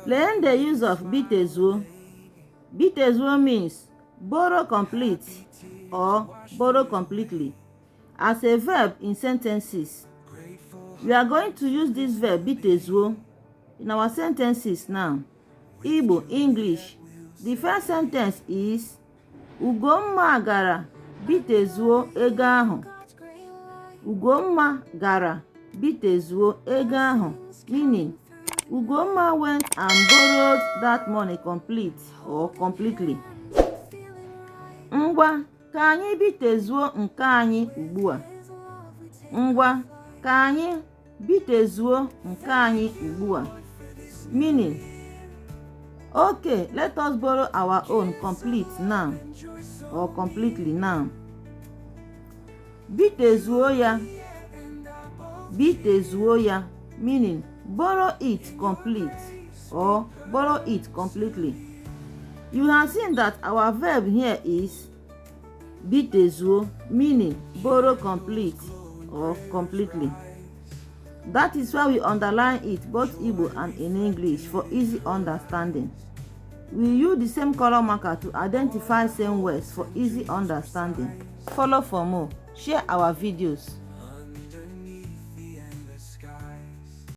Learn the use of Bitezuo. Bitezuo means borrow complete or borrow completely as a verb in sentences. We are going to use this verb Bitezuo in our sentences now. Igbo, English. The first sentence is Ugomma gara Bitezuo ego ahụ. Ugomma gara Bitezuo ego ahụ, meaning Ugomma went and borrowed that money complete or completely. Ngwa ka anyị bitezuo nke anyị ugbu a. Ngwa ka anyị bitezuo nke anyị ugbu a, meaning okay, let us borrow our own complete now or completely now. Bitezuo ya. Bitezuo ya, meaning borrow it complete or borrow it completely. You have seen that our verb here is Bitezuo, meaning borrow complete or completely. That is why we underline it both Igbo and in English for easy understanding. We use the same color marker to identify same words for easy understanding. Follow for more. Share our videos.